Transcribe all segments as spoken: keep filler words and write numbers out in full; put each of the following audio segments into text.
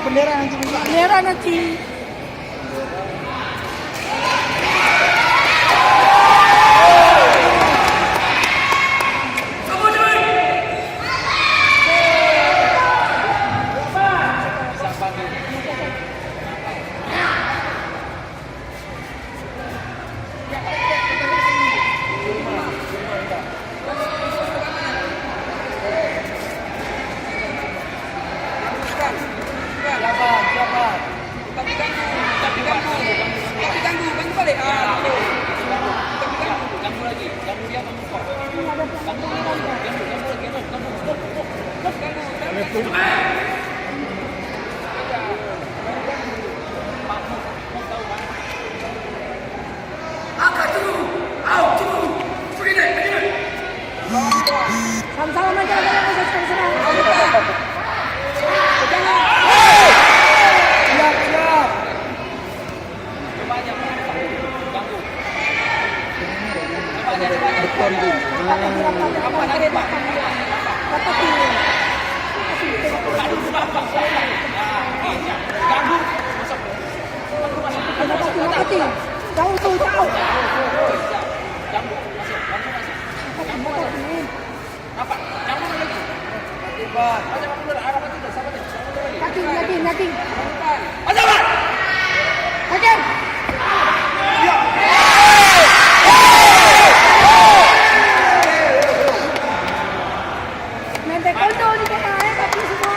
Bendera nanti. Bendera nanti. Sama-sama aja, sama-sama. Siap, siap. Jauh tu, jauh. Yakin, yakin, yakin. Yakin. Main taekwondo ni kena, eh, kaki semua.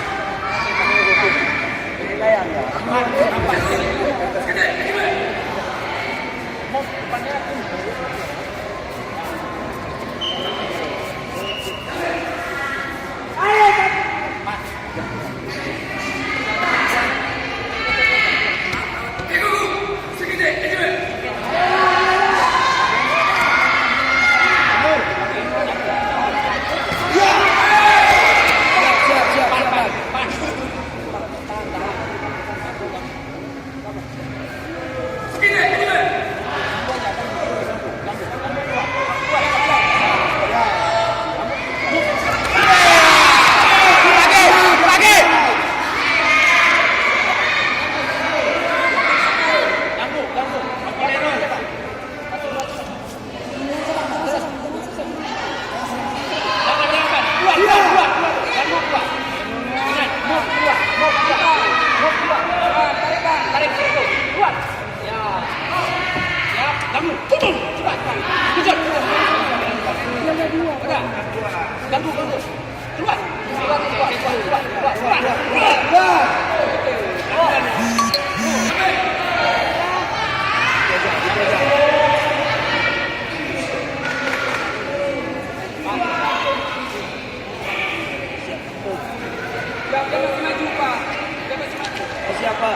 Siapa?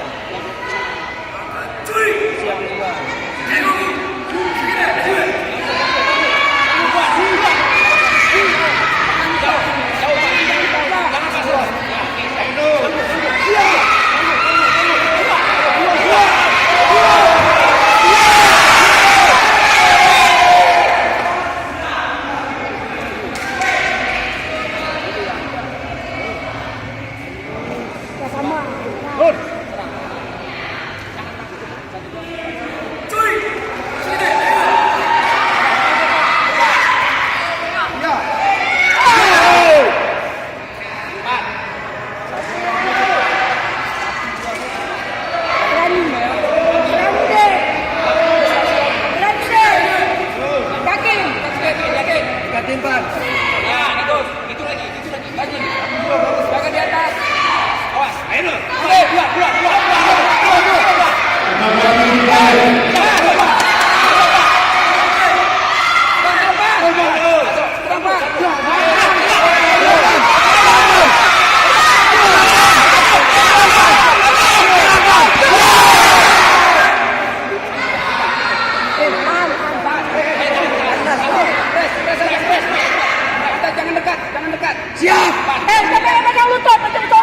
Siapa? Berani. Berani deh. Berani deh. Yakin. Yakin, Pak. Ya, bagus. Itu lagi, itu lagi, lagi. Jangan di atas. Awas. Ayo, dulu. Oke, dua, dua, dua, dua, dua, dua, dua. Jangan dekat, jangan dekat. Siap. Eh, jangan, jangan lutut, jangan lutut.